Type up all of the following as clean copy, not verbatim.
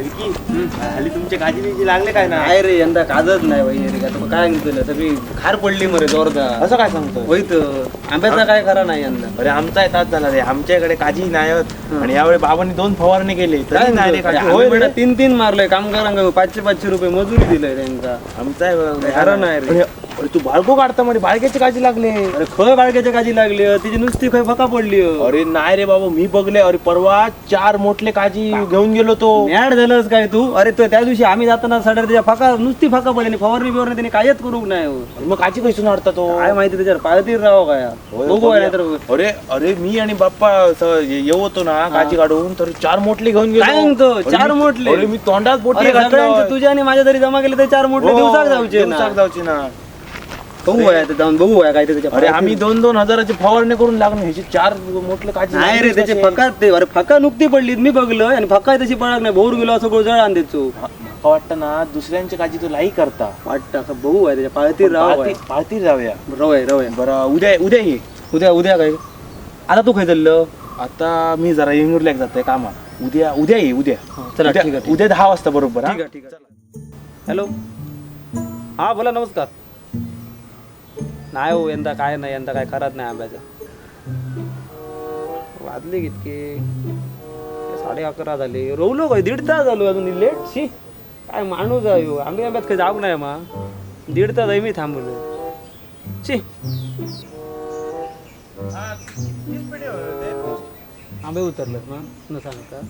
Vicky, हल्ली तुमच्या काजी बिजी लागले काय ना? नाही रे, यंदा काजच नाही बाई रे. का तुका काय सांगतलं, सगळी खार पडली मरे जोरदार. असं काय सांगतो? होय तर, आंब्याचा काय खरा नाही यंदा. अरे आमचा तास झाला रे, आमच्या इकडे काजी नाही होत. आणि यावेळी बाबांनी 2 फवारणी केली तरी नाही रे काजी. होय रे. 3-3 मारलंय कामगारांना, 500-500 रुपये मजुरी दिलंय त्यांका. आमचा आहे बघ. खरं नाही रे. अरे अरे, तू बाळगो काढता म्हणजे बाळग्याची काजी लागले. अरे खय बाळग्याच्या काजी लागली, तिची नुसती खय फका पडली. अरे नाही रे बाबा, मी बघले. अरे परवा 4 मोठले काजी घेऊन गेलो तो. मॅड झालंस काय तू? अरे तो त्या दिवशी आम्ही जाताना सडर त्याच्या फका नुसती फका पडली आणि फवारणी बिवारणी त्याने कायच करूक नाही हो. अरे मग काजी कैसून हाडता तो? काय माहिती त्याच्यावर पाळतील राव काय. होय, बघू बघूया. नाहीतर. अरे अरे मी आणि बाप्पा येऊ होतो ना काजी काढून, तर 4 मोठले घेऊन गेलो. काय सांगतो? अरे 4 मोठले? अरे मी तोंडात बोटले अरे घातलं. सगळ्यांचे तुझ्या आणि माझ्या जरी जमा केले तर 4 मोठले हो, दिवसाक जाऊचे ना. दिवसाक जाऊचे ना. बघू आता जाऊन बघू काय ते त्याच्या अरे आम्ही 2-2 हजाराची फवारणी करून लागलो, ह्याचे 4 मोठले काजी नाही रे लागलेच त्याचे कसे? फका ते. अरे फका नुकती पडली मी बघलं आणि फका तशी पडत नाही, भोर गेलो असं गोजळ आण देतो. माका वाटतं ना दुसऱ्यांची काजी तू लाई करता. वाटतं असं बघू आहे त्याच्या पाळती राव. पाळती जाऊया. रवय रवय. बरं उद्या उद्या ये. उद्या उद्या काय? आता तू खाय चाललं? आता मी जरा इंगुरल्याक जातोय कामा. उद्या उद्या ये उद्या. चला उद्या ठीक आहे. उद्या 10 वाजता बरोबर. हा? ठीक आहे ठीक आहे. हॅलो, हा बोला. नमस्कार. नाही हो यंदा काय नाही, यंदा काय खराच नाही आंब्याचा. वाजले कितके? 11:30 झाले. रोवलो काय 1.5 तास झालो अजून लेट. शी काय माणूस आहे ह्यो. आंबे आंब्यात काही जाऊ नाही मा. 1.5 तास आहे मी थांबलो. शी आंबे उतरले मग न सांगता.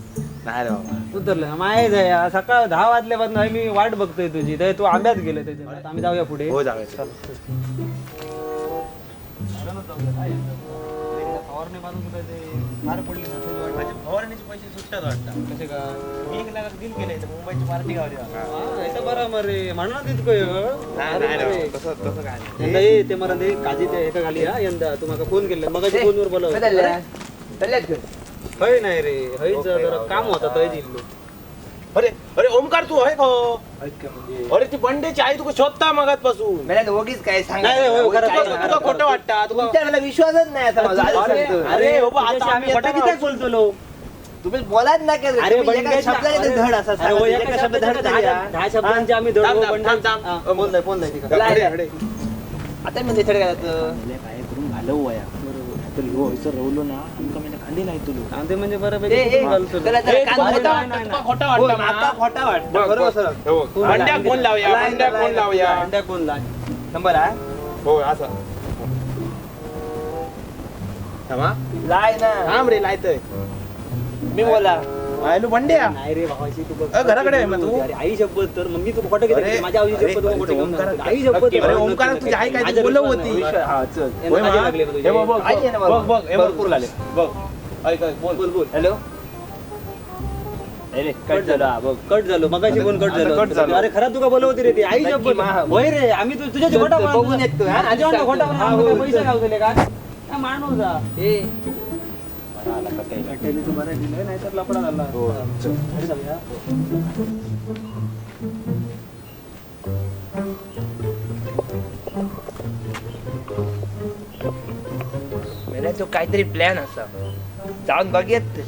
नाही रे बाबा उतरलं माहीत आहे, सकाळ 10 वाजल्यापासून मी वाट बघतोय तुझी, तर तू आंब्यात गेलं त्याच्या. आम्ही जाऊया पुढे. हो जाऊया. फवारणी मारून सुद्धा ते मार पडली ना. माझे फवारणीचे पैसे सुटतात वाटतं. कसे काय? मी 1 लाख दिल केलं इथं मुंबईची पार्टी गावली. हा बरं मरे म्हणून तितकं. नाही नाही तसं तसं काय नाही. यंदा ये ते मरण ते काजी ते एका खाली. हा यंदा तू माका फोन केलं मग फोनवर बोलव. हय नाही रे, हय जरा काम होता तय दिल्लो. अरे अरे ओमकार तू आहे का? अरे ती बंडेची आई तुका शोधता मगातपासून. मला वगीच काय सांगा, तुका खोटं वाटतं, तुमच्या मला विश्वासच नाही आता माझा. अरे बाबा आता आम्ही खोटं किती बोलतो? तुम्ही बोलाच ना काय. धड असा शब्द धड 10 शब्दांचे आम्ही धड. फोन फोन आता म्हणजे काय काय करून घालवू या. तर ह्यो हयसर रवलो ना आमका म्हणजे कांदे नाही तुलो. कांदे म्हणजे बऱ्यापैकी खोटा वाटतं, खोटा वाटतं. बरोबर सर. बंड्या फोन लावूया, बंड्या फोन लावूया. बंड्या फोन लाव नंबर आहे. हो असा थांबा लाय ना. थांब रे लायतोय मी. बोला. हॅलो बंड्या. नाही रे भावाची तू घराकडे आहे मग तू? अरे आई शपथ तर मग मी तू खोटं किती माझ्या आईची शपथ खोटं घेऊन. आई शपथ. अरे ओमकार तुझी आई काय बोलव होती. हा चल हे बघ बघ बघ हे भरपूर लागले बघ. ऐक ऐक बोल बोल बोल. हॅलो. अरे कट झालो बघ, कट झालो मगाशी फोन कट झालो. अरे खरं तुका बोलवती रे ती आई शपथ. होय रे आम्ही तुझ्या खोटा बघून येतो. खोटा पैसे गावले का माणूस ए कटेली तू बरं दिलं नाही तर लपडा झाला. घरी जाऊया. मला तो काहीतरी प्लॅन असा जाऊन बघित.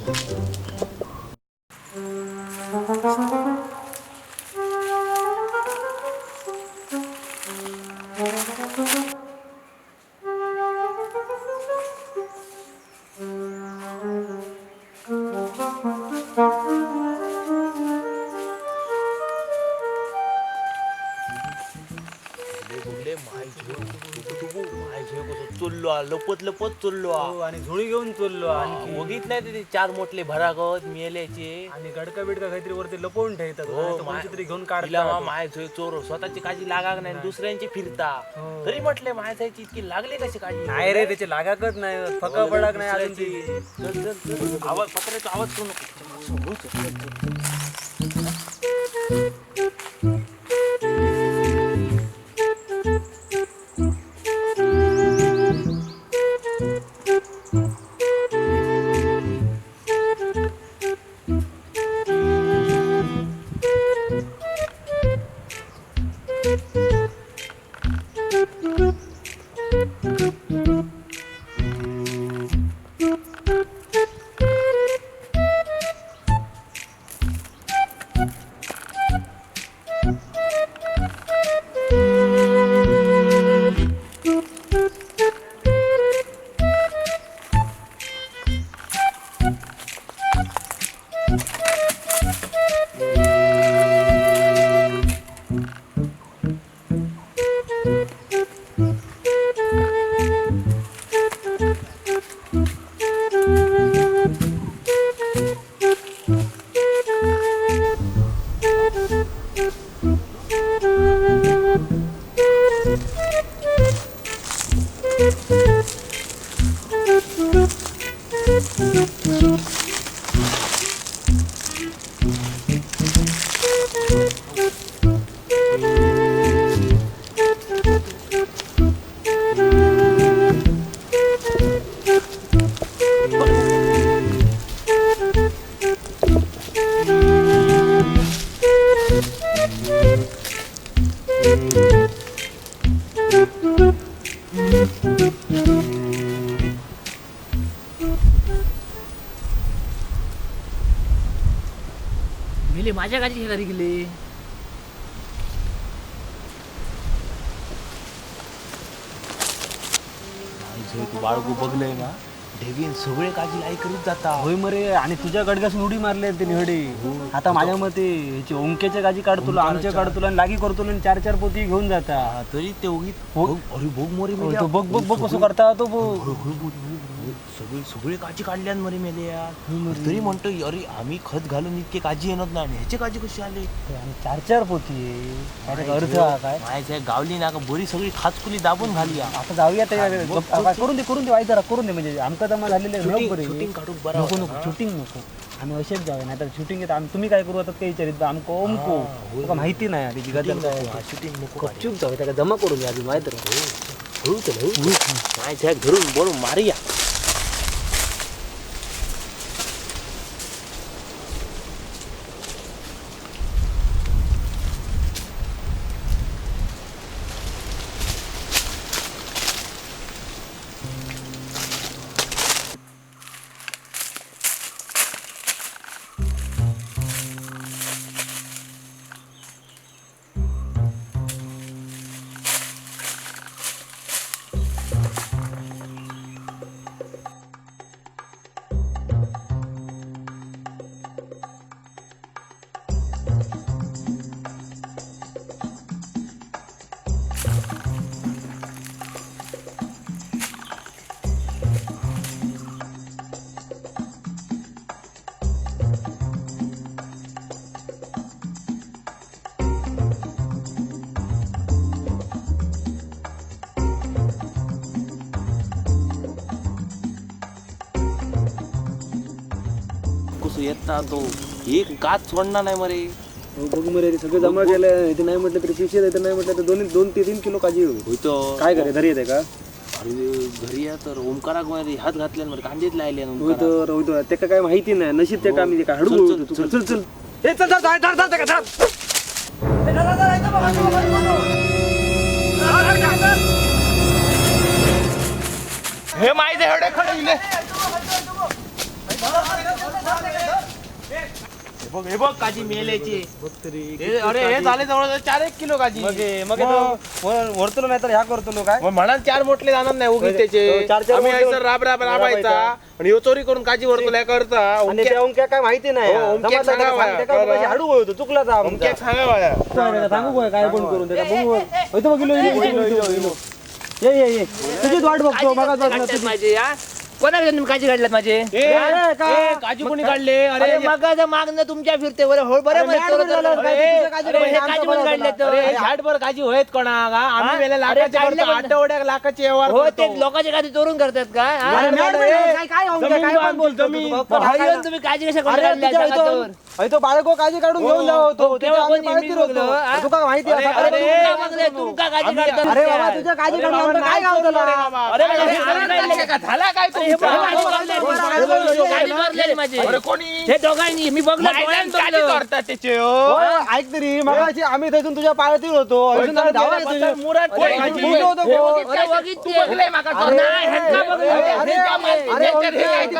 चुल्लो लपत लपत चुल्लो आणि झोळी घेऊन चुल्लो आणखी बघित नाही ते 4 मोठले भरागत मेल्याचे आणि गडका बिडका काहीतरी वरती लपवून ठेवतात, तरी घेऊन काढला. माय झोय चोर स्वतःची काळजी लागाक नाही दुसऱ्यांची फिरता. तरी म्हटले माय जायची इतकी लागले कशी काळजी? नाही रे त्याचे लागाकच नाही, फका पडाक नाही अजून ती. चल चल चल आवाज पत्र्याचा आवाज करू नको. मेले माझ्या काजी शेजारी गेले. बाळगू बघलंय ना ढेगीन सगळे काजी लाई करीत जाता. होय मरे, आणि तुझ्या गडग्यासून उडी मारले ते निहडे. आता माझ्या मते ह्याची ओंक्याच्या काजी काढ तुला, आमच्या काढ तुला, लागी करतो आणि चार चार पोती घेऊन जाता. तरी ते उगी अरे बघ मोरे, तो बघ बघ बघ कसं करता तो बघ. सगळे सगळे काजी काढल्यान मरे मेले यार. तरी म्हणतो अरे आम्ही खत घालून इतके काजी येणार नाही, आणि ह्याचे काजी कशी आले? आणि चार चार पोती अर्थ काय माहिती आहे गावली ना का बरी सगळी खाचकुली दाबून घाली. आता जाऊया ते करून दे, करून दे वाई जरा करून दे, म्हणजे आमका जमा झालेले शूटिंग काढू बरं. नको नको शूटिंग नको, आम्ही असेच जाऊया, नाहीतर शूटिंग येत आम्ही तुम्ही काय करू आता काही विचारित आमको ओमको तुका माहिती नाही आधी गजल काय. शूटिंग नको, गपचूप जाऊया, त्याला जमा करून दे आधी माहिती हळू चल हळू माहिती धरून बोलून मारूया. येत तो एक काच सोडणार नाही मरे. बघ मरे सगळे जमा केलं, इथे नाही म्हटलं तरी पिशे, इथे नाही म्हटलं तर 2 2 ते 3 किलो काजी होतो. काय करे घरी येते का? अरे घरी या तर ओमकाराक मरे हात घातले मरे कांदेत लायले. होय तर होय त्याका काय माहिती नाही, नशीब त्या कामी काय हडू. चल चल चल ए चल चल धर धर धर धर. हे माहिती हेडे खडे इले. बघ हे बघ काजी मेल्याची. अरे हे झाले जवळ 4-1 किलो काजी. मग वरतलो नाही तर ह्या करतलो काय म्हणाल 4 मोठले जाणार नाही उगीच त्याचे. आम्ही ऐसर राब राब राबायचा आणि ह्यो चोरी करून काजी वरतलो काय करता. आणि त्या ओंक्या काय माहिती नाही, हाडू होतो चुकला ओंक्या सांगा सांगू काय पण करून त्याला बघू. होय बघ इलो ये ये ये तुझीच वाट बघतो माझी. कोणाला तुम्ही काजी काढल्यात माझे? काजू कोणी काढले? अरे मग मागणं तुमच्या फिरते बरं हो बरं झाटभर काजी होयत कोणाक? आम्ही वेळेला लाखाचे करतो, आठवड्याक लाखाचे व्यवहार हो. ते लोकांचे काजी चोरून करतात काय? तुम्ही काजी कशा काढल्या? तो बाळको काजी काढून घेऊन जाऊ तो तुका माहिती. तुमका काजी काढतात? अरे बाबा तुझ्या काजी काढून काय गावतला? झाला काय हे दोघांनी मी बघलं. ऐक तरी मगाशी आम्ही थंयसून तुझ्या पायातील होतो.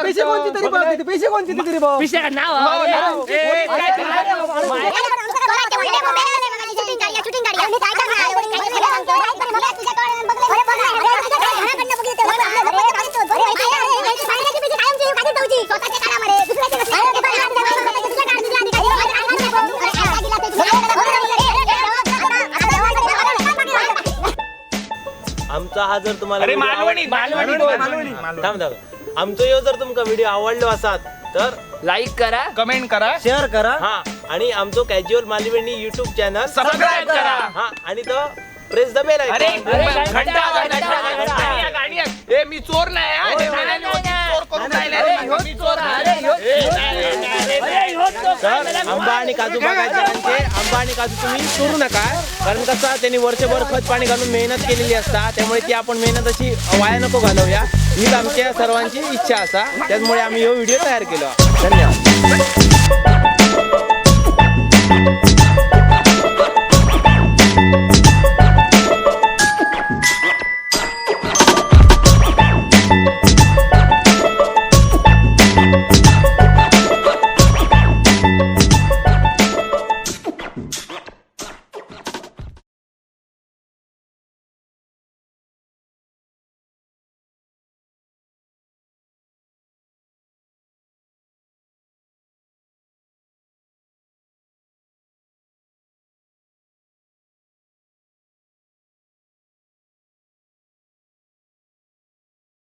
पैसे कोणती तरी बघ, पैसे कोणती तरी बघ. आमचा हा जर तुम्हाला मालवणी मालवणी थांब थांब आमचो यो जर तुमका व्हिडिओ आवडलो असात तर लाईक करा, कमेंट करा, शेअर करा. हा, आणि आमचो casual Malvani YouTube channel subscribe करा. हा, आणि तो प्रेस the bell icon. अरे घंटा घंटा गाणी. ए मी चोर नाही. चोर करून राहिले रे. मी चोर तर आंबा आणि काजू बागायतदारांचे आंबा आणि काजू तुम्ही चोरू नका, कारण कसं त्यांनी वर्षभर खत पाणी घालून मेहनत केलेली असता, त्यामुळे ती आपण मेहनत अशी वाया नको घालवूया, हीच आमच्या सर्वांची इच्छा असा. त्यामुळे आम्ही हा व्हिडिओ तयार केला. धन्यवाद.